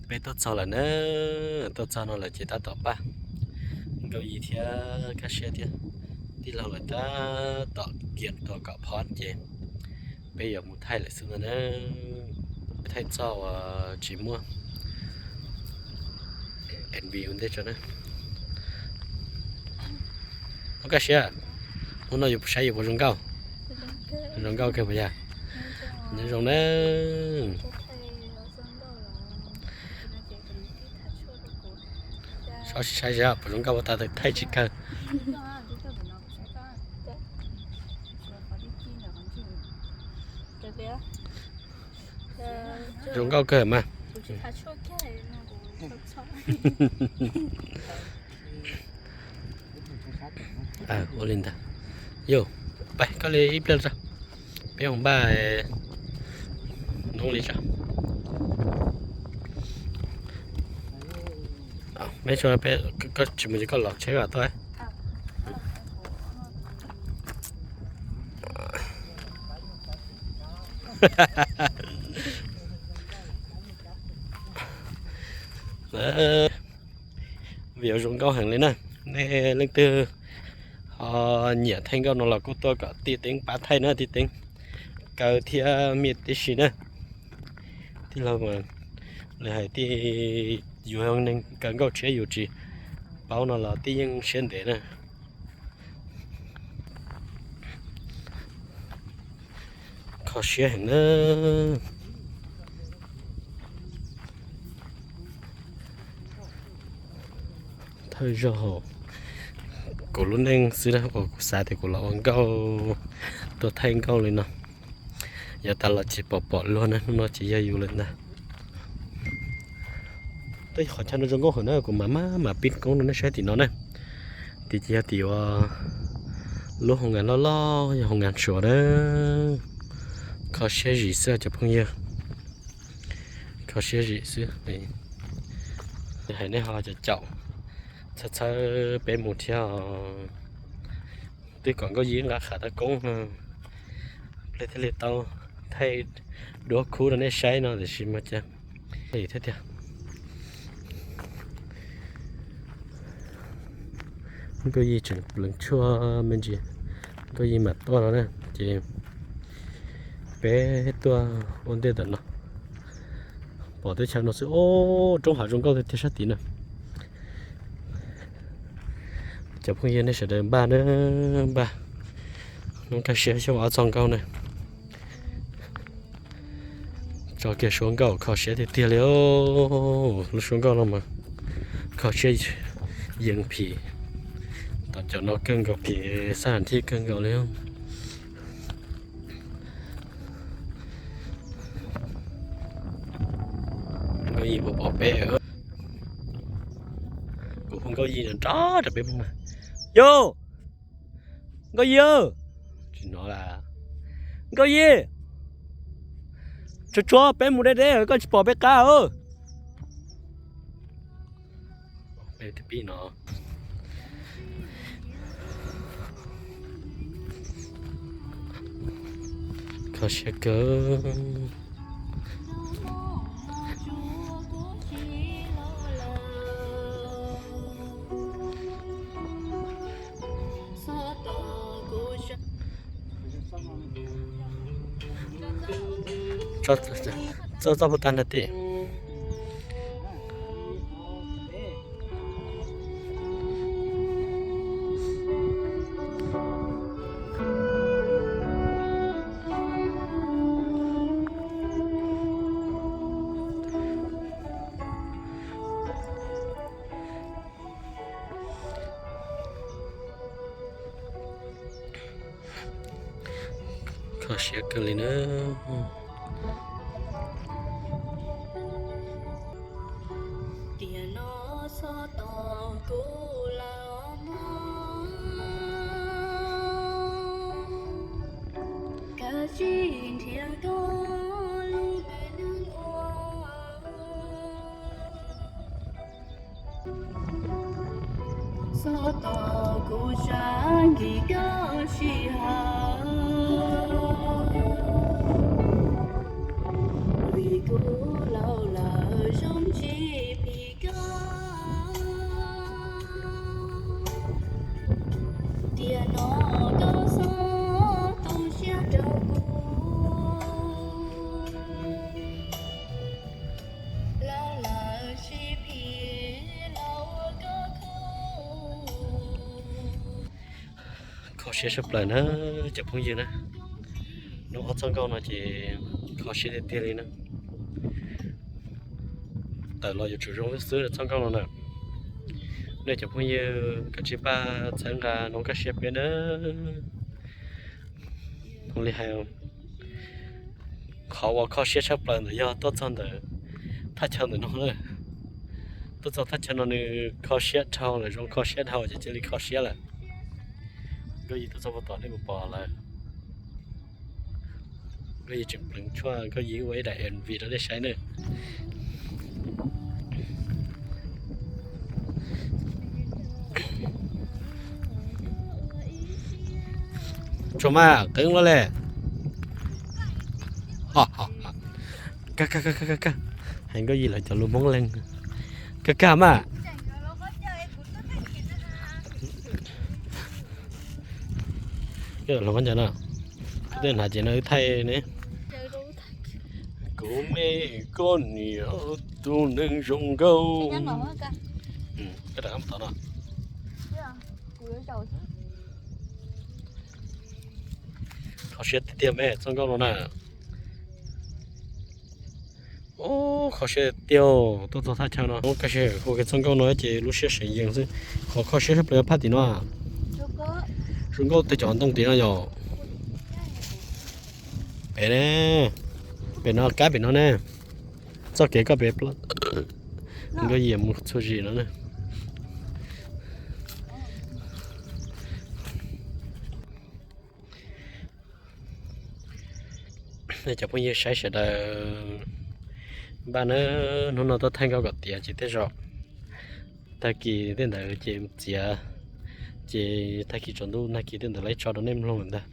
Peb tuaj txog lawm na, tuaj txog no lawm ces tab tom pab Nkauj Yis thiab Kaj Siab thiab tij laug lawv tab tom kiag tua kom phom ces peb yuav mus thaij lawm xwb no na. Thaij txoj uas tsis muaj M V ua ntej tso na. Ua Kaj Siab, hnub no yuav saib yuav puas zoo nkauj? Zoo nkauj kawg puas yog? Nyob zoo na. Saib saib puas zoo nkauj, puas tau thaij tsis kawg. Zoo nkauj kawg mas. Ua li ntawd, yus, pab koj li ib pliag tso, peb mus npaj noob li tso. Meb, koj tsis mus ces koj los tsheb kom tuaj. Vim yuav zoo nkauj heev li na. Nej leej twg ho nyiam thaij nkauj no los kuj tuaj kom tij Teeb pab thaij na, tij Teeb kaw thiab miaj tib si na. Tij laug mas lawv hais tij, yus neeg kaw nkauj tshiab yus tsis paub no los tij yeej siab ntev na. Kho siab heev na. Thawj zaug hauv kuv lub neej xwb na uas kuv xav tias kuv los ua nkauj, tuaj thaij nkauj li no. Yav tas los tsis pom pom luag na, hnub no ces yog yus lawm ntag. Tej qhov chaw no zoo nkauj heev na, kuv mam maj mam pib koob rau nej saib tim no na. Tim ces yog tim uas lub hoo nkas loj loj, yog hoo nkas Suav na. Kho siab zim xwb cov phooj ywg, kho siab zim xwb. Hais nej ho caum caum, txhawb txhawb peb mus thiab. Twb kom Nkauj Yis nqa qham tau koob no, pliag thiaj li tau thaij duab khub rau nej saib no tiam sis mas cas thiab tiag. Nkauj Yis tseem pleev tshuaj me ntsis, Nkauj Yis mam tuaj no na, ces peb tuaj ua ntej ntawm no. Pom teb chaws no xwb, o, roob hav zoo nkauj tiag tiag sab tid na. Cov phooj ywg nej sawv daws npaj na, npaj, hnub Kaj Siab xyoo ob txoj nkauj na. Tso kiag suab nkauj kho siab tiag tiag li, lub suab nkauj no mas kho siab yees phim, tom cov no kawg nkaus phim xab ham thib kawg nkaus li. Nkauj Yis puas pom peb? Kuv hu Nkauj Yis nrov rau peb mloog na. Yus, Nkauj Yis, tsis hnov las. Nkauj Yis, tsuag tsuag peb mus deb deb koj tsis pom peb qab. Peb twb pib no. Kho siab kawg. Txoj, txoj puag ta ntag tim. Kho siab kawg li na. Tiam no txhob tos kuv lawm mog, kav tsij nrhiav koj lub me neej ua. Txhob tos kuv sab nkim koj sij hawm, vim kuv laus lawm zoo tsis Siab tshaj plaws na cov phooj ywg na. Hnub ob txoj nkauj no ces kho siab tiag tiag li na. Tawm los yuav tsum zoo xwb txoj nkauj no na. Nej cov phooj ywg kav tsij pab txhawb nqa hnub kaj siab peb na. Li hais, qhov uas kho siab tshaj plaws ntawd yog tuaj txog ntawm thaj chaw ntawm no. Tuaj txog thaj chaw no nws kho siab dhau lawm, zoo kho siab dhau ces cia li kho siab lawm. Nkauj Yis tuaj txog puag tom nej puas pom lawm. Nkauj Yis tseem pleev tshuaj, Nkauj Yis ua ib daim M V rau nej saib na. Tshuaj maj qeeb luaj li. Kag kag kag kag kag. Hais Nkauj Yis lawv cov lus Hmoob Leeg. Kag kag mas. Hluas nkauj ncaj no, tej hnav ces no wb thaij ne. Kuv me koj niam, tus neeg zoo nkauj. Koj rov qab mus tom no. Kho siab tiag tiag me txoj nkauj no na. Kho siab tiag, tuaj txog thaj chaw no kaj siab hu kiag txoj nkauj no ces lub siab seev yees xwb. Qhov kho siab tshaj plaws phaj tim no. Zoo nkauj tej cov ntoo tim no yom. Pem ne, pem no kab pem no ne. Txoj kev koj pem Nkauj Yis mus txhua zis no na. Nej cov phooj ywg saib sawv daws npaj na, hnub no tuaj thaij nkauj kom tiav ces tej zaum tag kis tej ntawd ces txiav, ces tag kis tsaus ntuj nag kis tej ntawd lawv tso rau nej mloog lawm ntag.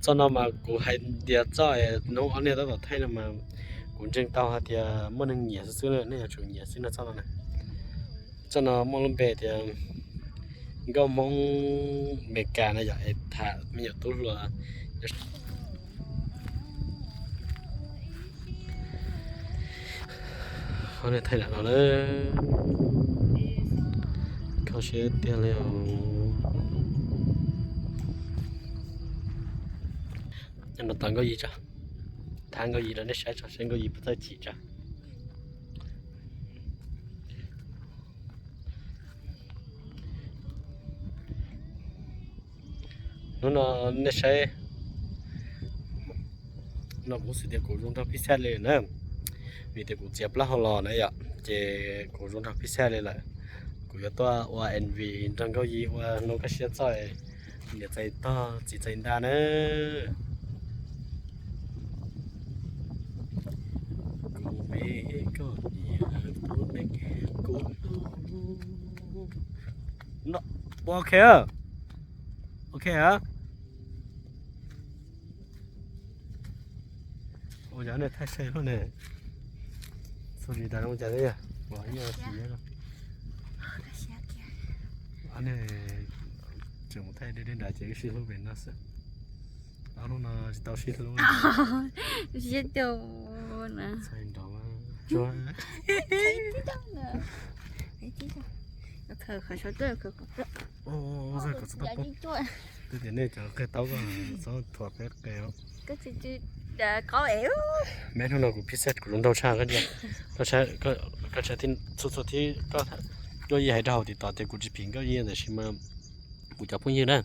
Txoj no mas kuv hais tias txoj hnub ob niag tab tom thaij no mas kuv ntseeg tau hais tias muaj neeg nyiam xwb xwb na, nej yuav tsum nyiam xwb no txoj no na. Txoj no muaj lub npe tias nkauj Hmoob Amelikas no yom, es tham me nyuam tub hluas. Qhov nej thaij lam no na, kho siab tiag li os. Nov tom Nkauj Yis tso, thaij Nkauj Yis rau nej saib tso, saib Nkauj Yis puas txawj chim tso. Hnub no nej saib, no kuv xav tias kuv zoo nraug phij xaj li na, vim tias kuv txiav plaub hau los na yom, ces kuv zoo nraug phij xaj li lawm. Kuv yuav tuaj ua M V nrog Nkauj Yis ua hnub kaj siab txoj niam txais tog txiv txais nta na. Ok, ok. Ua cas nej thaij saib luaj ne? Txhua tsis tas zoo cas thiab yog? Ua ib nyuag xis. Ua ne, tseem mus thaij deb deb nrad ces wb sib hlub pem no xwb. Ob hnub no tsis tau sib hlub. Siab tuaj na. Txhais nrov tsuag. Twb tias nej cov qe taub koj txhob thuam peb qe. Meb hnub no kuv phij xaj kuv zoo nraug tshaj, koj txhua txhua thib Nkauj Yis hais rau hauv TikTok tias kuv tsis phim Nkauj Yis tab sis mas kuv cov phooj ywg na,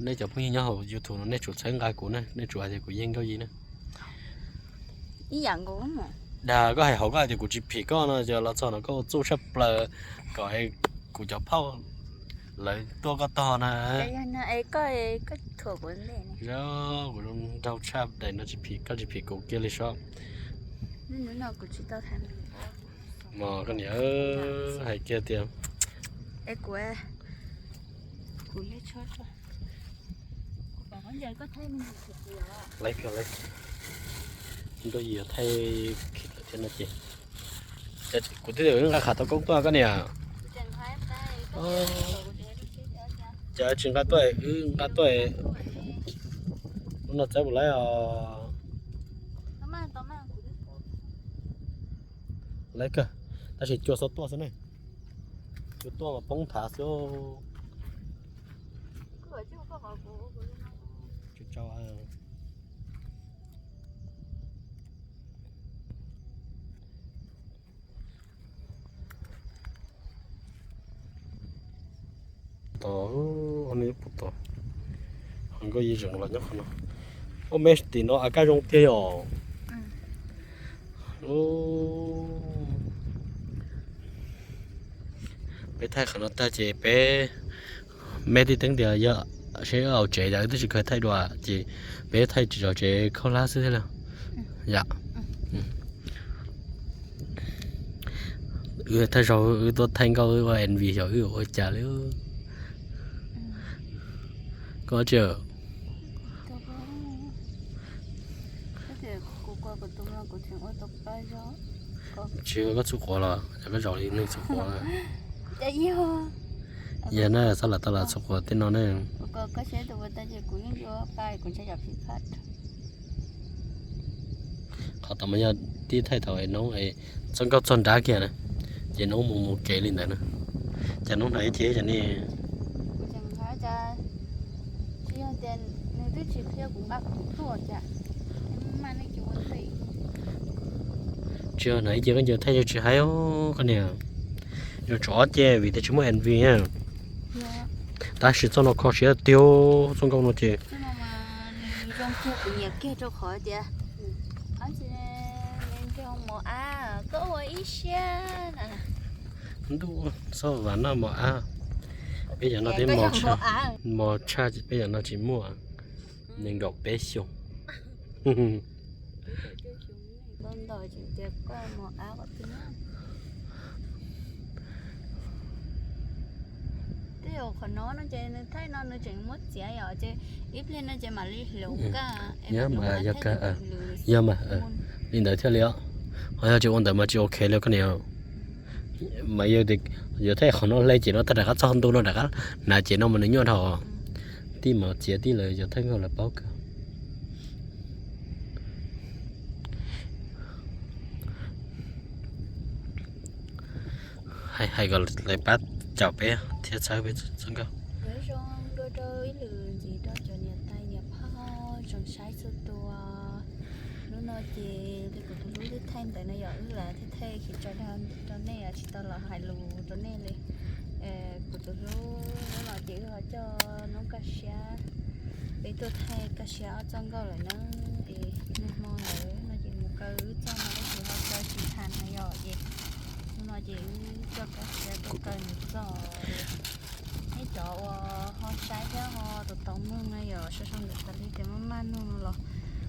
nej cov phooj ywg nyob hauv YouTube no nej tsum txhawb nqa kuv na, nej tsum hais tias kuv yeej Nkauj Yis na. Dag koj hais hauv koj hais tias kuv tsis phim koj no ces los txog no koj ua txuj tshaj plaws kom kuv cov phauj lawv tuaj koj tog na. Kuv zoo nraug tshaj daim no tsis phim koj tsis phim kuv kiag li sob. Mog koj niam hais kiag tias Laib kawg, Nkauj Yis thaij thiab no ces kuv twb tias wb nqa qhov tau koob tuaj koj niam. Cas tsis nqa tuaj, wb nqa tuaj. Lub no txawb puas laib os? Laib kawg, tab sis cua xob tuaj xwb ne. Cua tuaj mas poob thav xwb. Tso, to, ua nws puas to, ho Nkauj Yi zeem los nyob qhov no. Ua me tim no a kab zoo tiag yom. Peb thaij qhov no tag ces peb, me tij teeb tias yog seb wb hauv tsev cas wb twb tsis khaws thaij dua ces peb thaij tsis zov tsev khaub hlab xwb thiab lauj. Yom. Wb thaij zaug wb tuaj thaij nkauj wb ua M V xyov wb ua cas li. Koj tsis tsis koj txhua quav los yog koj zaum li neeg txhua quav. Yog na, txhob lam tau lam txhua quav tej no ne. Qhov tod mas yog tib thaij thaum es noob es txoj nkauj txog nrab kiag na, ces noob mus mus kev li ntawd na. Cas noob hnav ib ce cas ne? Tsis yog hnav ib ce koj ncaws thaij yog tsis haib koj niam. Yuav tsum ob ce vim tias tsis muaj M V na. Tab sis txoj no kho siab tiag, txoj nkauj no ces ntuj txhob vam noj mos av. Peb cov no peb mos tshaj, peb cov no tsis muaj. Nees nkaum peb xyoos. Tej zaum qhov no no ces nws thaij no nws tseem muab txiav yom, ces ib pliag no ces mam li hloov kaj. Yog mas, li ntawd thiaj li os. Ho yog tsis ua ntawd mas tsis ok li koj niam. Mas yog tias yuav thaij qhov no hle ces no tag rov qab txog ntu no rov qab hnav ces no mas nws nyuaj dhau. Tij mas txiav tij lawv cov thaij nkauj lawv paub kawg. Hais kom lawv pab caum peb thiab txhawb peb txoj nkauj. Nyob zoo dua rau ib lwm ntxiv rau cov niam tais niam phauj tsoom saib txhua tus. Hnub no ces li kuv tus hlub twb thaij ntawd no yog wb lam thiaj thaij khiv tso rau nej, tsis tau los hais lus rau nej li. Kuv tus hlub hnub no ces wb ho coj noob Kaj Siab, peb tuaj thaij Kaj Siab ob txoj nkauj lawm na. Es nag hmo ntawd no ces mus kaw wb txoj no tab sis ho kaw tsis tag no yom, ces hnub no ces wb coj Kaj Siab tuaj kaw nws txoj. Nej cov uas ho saib thiab ho tos tos mloog no yog sau sau ntawm tas li tias maj maj mloog no los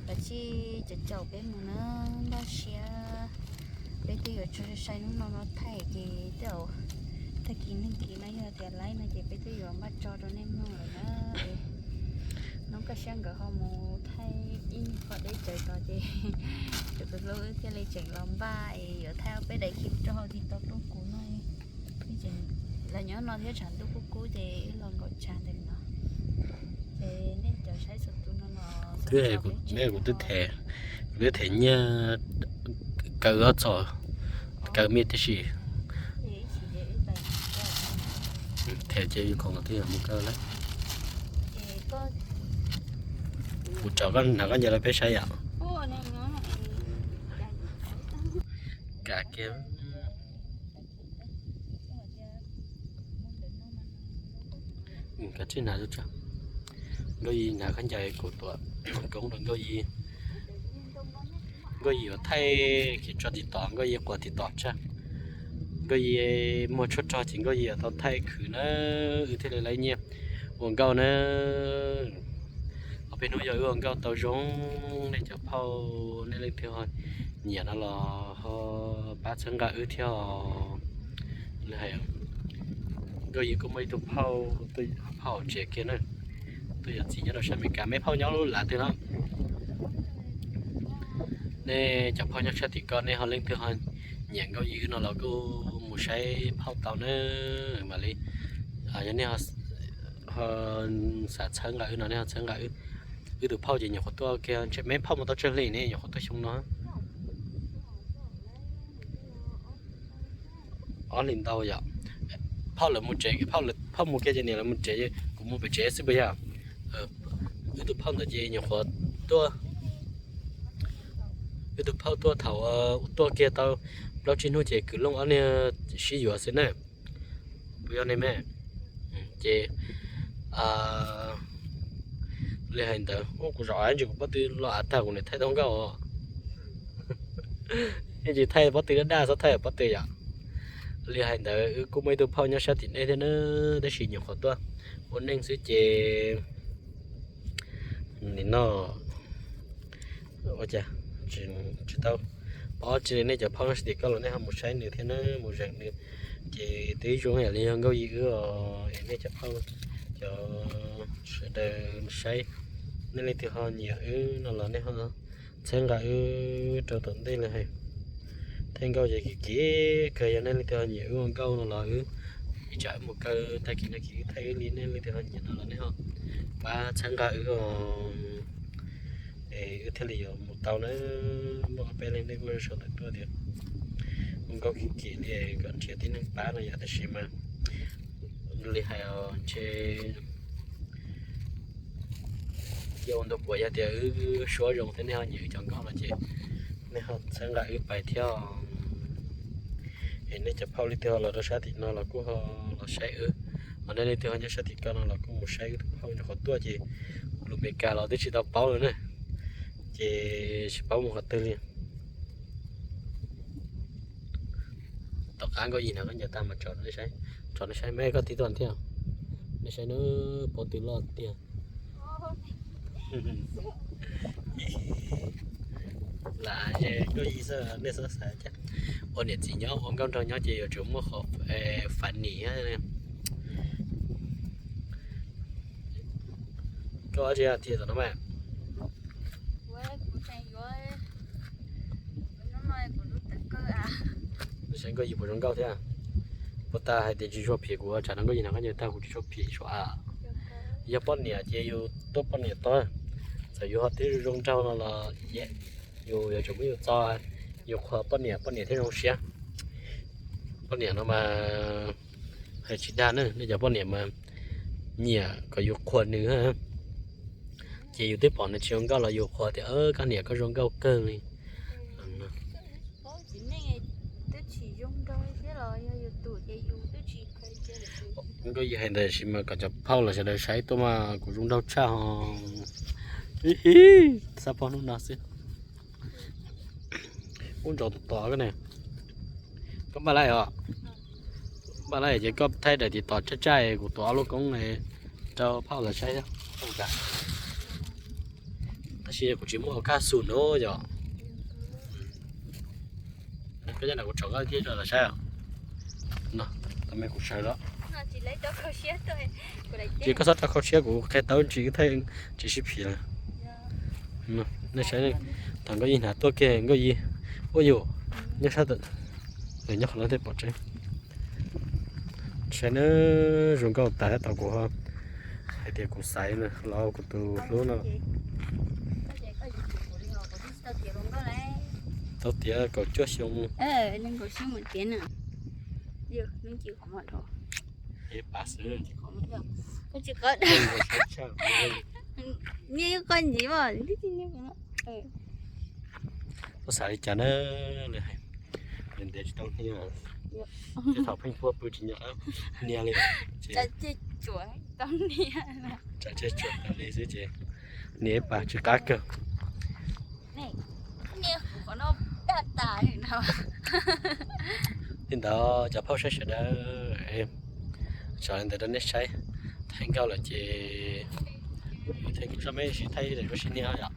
kav tsij caum caum peb mus na. Npaj siab peb twb yuav tso sai sai hnub no no thaij ces tej zaum tag kis nag kis no yog tias laib no ces peb twb yuav npaj tso rau nej mloog lawm na. Noob Kaj Siab nkawd ho mus thaij ib nyuag qhov deb tsawv tod ces kuv tus hlub wb thiaj li tseem los npaj es yuav thaij ob peb daim clip rau hauv TikTok rau kuv no. Los nyob no thiab tshav ntuj kub kub ces wb los nkaum tshav ntawm no. Ces nej cov saib txhua tus no los kuv twb them, kuv twb them nyiaj kaw ob txoj, kaw me tib si. Them ces yus khoom twb yog mus kaw lawm. Kuv tso koj hnav koj ncaws los peb saib yom. Kav kiag. Kav tsij hnav tso. Nkauj Yi hnav koj ncaws kuv tuam koob rau Nkauj Yi. Nkauj Yi yuav thaij khiv tso TikTok, Nkauj Yi quas TikTok tshaj. Nkauj Yi muag tshuaj rog ces Nkauj Yi yuav tau thaij khwv na, wb thiaj li laib nyiaj ua nkauj na. Ob peb hnub yog wb ua nkauj tau zoo, nej cov phauj nej leej twg ho nyiam no los ho pab txhawb nqa wb thiab os. Nkauj Yi kuj muaj ib tug phauj, phauj hauv tsev kiag na, tuaj yuav txiv nyob rau sab Amelikas, me phauj nyob lub lav twg no. Nej cov phauj nyob sab tim ko nej ho leej twg ho nyiam Nkauj Yi no los kuj mus saib phauj tau na. Mam li yog nej ho xav txhawb nqa wb no nej ho txhawb nqa wb. Wb tus phauj ces nyuam qhuav tuaj kiag, ntshe me phauj mus tau tsawg hli ne, nyuam qhuav tuaj xyoo no. Ob hlis ntau yom. Phauj lawv mus tsev, phauj mus kiag ces niam lawv mus tsev, kuv mus pem tsev xwb puas yog? Wb tus phauj ntawd ces nyuam qhuav tuaj, wb tus phauj tuaj thaum tuaj kiag tau plaub tsib hnub ces kwv Looj ob niag sib yuav xwb na. Puas yog ne me? Ces li hais ntawd, kuv zov ntsis kuv pob tw los av tag kuv niam thaij tau nkauj os. Yeej tsis thaij pob tw daj daj, txhob thaij pob tw yom. Li hais ntawd wb kuj muaj ib tug phauj nyob sab tim nej thiab na, tab sis nyuam qhuav tuaj ua neej xwb ces nim no ua cas tsis tau paub tsi li. Nej cov phauj sab tim koj los nej ho mus saib nws thiab na, mus zeem nws. Ces twb zoo yam li yog Nkauj Yim wb os, es nej cov phauj cov sawv daws saib, nej leej twg ho nyiam wb no los nej ho txhawb nqa wb rau tom ntej li hais. Thaij nkauj ces kim kim kawg, yog nej leej twg ho nyiam wb ua nkauj no los wb ib tsam wb mus kaw tag kis no ces wb thaij wb li. Nej leej twg ho nyiam no los nej ho pab txhawb nqa wb os, es wb thiaj li yuav mus tau na. Muaj ob peb leeg nej kuj sau ntawv tuaj tias ua nkauj kim kim li kom nrhiav tib neeg pab no yom, tab sis mas li hais ntshe cia ua ntu puas yog tias wb suab zoo thiab nej ho nyiam wb cov nkauj no ces nej ho txhawb nqa wb pais thiab. Es nej cov phauj leej twg ho los rau sab tim no los kuj ho los saib wb, ho nej leej twg ho nyob sab tim koj no los kuj mus saib wb tus phauj nyuam qhuav tuaj ces lus Meskas los twb tsis tau paub lawm na, ces tsis paub mus qhov twg li. Tom qab Nkauj Yim hnav khaub ncaws tag mas tso nej saib, tso nej saib me koj tib tuaj thiab, nej saib nws pob tw loj tiag. Lam ze Nkauj Yim xwb nej txhob xav cas. Ua niam txiv nyob ua nkauj nraug nyob ces yuav tsum muaj qhov funny. Koj ua tsi tias tom no mas? Saib Nkauj Yim puas zoo nkauj thiab. Puas tas hais tias tsis tshua phim kuv tsam no Nkauj Yim hnav khaub ncaws tag kuv tsis tshua phim sav. Yog poj niam ces yus tuaj poj niam tog, txawm yus ho twb zoo nraug no los yus yuav tsum muab yus txo, yus qhuas poj niam poj niam thiaj zoo siab. Poj niam no mas hais tsis dag na, nej cov poj niam mas nyiam kom yus qhuas nws. Ces yus twb pom nws tsis zoo nkauj los yus qhuas tias koj niam koj zoo nkauj kawg li. Nkauj Yim hais ntawd sis mas kom cov phauj los sawv daws saib tuaj mas kuv zoo nraug tshaj ho. Xab phob hnub no xwb. Ub ntsaus tus tod koj ne, koj npaj lawm os. Npaj lawm ces koj thaij daim tiv tod tsaj tsaj kuv tuav ob lub koob rau phauj los saib. Tab sis kuv tsis muaj kaj xus no yom. Koj nyob nram kuv tsom koj thiab los saib. No, tau me kuv sawv los. Ces koj txhob rau khau siab kuv qhia tau ntsis thaij tsis sib phim. Nej saib, thaum Nkauj Yim hnav tuaj kiag Nkauj Yim ua yus nyob sab tod, nyob qhov no thiaj pom tseeb. Saib na, zoo nkauj tas thiab tau kuv hais tias kuv xaiv los kuv tus hlub no. Tau tiav kaum cuaj xyoo. Tuaj xav li cas na, nws hais ntev tsis tau hnia, tej thaum pheej puag pw tsis nyo hnia li. Tsam tseg tsuam tau li xwb ces nias ib pas tsis qab kawg. Li ntawd cov phauj saib sawv daws, tso li ntawd rau nej saib. Thaij nkauj lawm ces thaij nkauj zoj me sib thaij daim duab sib nias yom.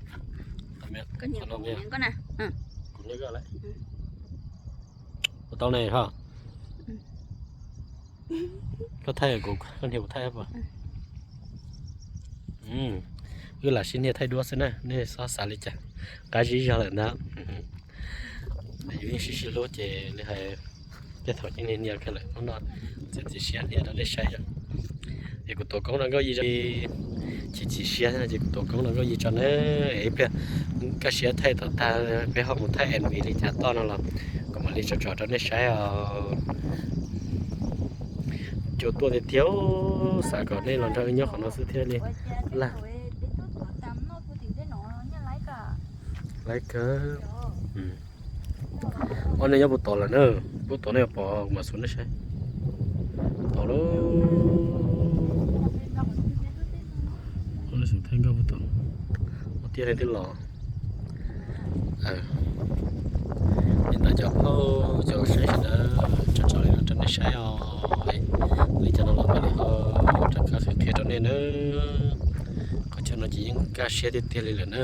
Kuv nias koj lawm. Kuv tau ne ho. Koj thaij kuv, koj nias kuv thaij puas? Wb lam sib nias thaij duab xwb na, nej txhob xav li cas. Qab zib zog lawm ntag. Yus yeej sib sib hlub ces li hais, tej thaum yeej nias nias kawg lawm, hnub no txiav txim siab nias rau nej saib yom. Es kuv tuav koob rau Nkauj Yim, chim chim siab ces kuv tuav koob rau Nkauj Yim tso na. Ib pliag kaj siab thaij tom tag peb ho mus thaij M V li cas toj no los kuv mam li tso tso rau nej saib os. Cua tuaj tiag tiag, xav kom nej los nrog wb nyob qhov no xwb thiaj li laj. Laiv kawg. Ob neeg nyob puag tod lawm na, puag tod nej pom mas xus nej saib. Tod lawm. Ob neeg xus Thaib nkauj puag tod. Ua tiag nej twb los. Li ntawd cov phooj ywg sawv daws, tso tso li no rau nej saib os. Li cas no los mam li ho rov qab qhia rau nej nawb. Qhov chaw no ces yeej kaj siab tiag tiag li lawm na.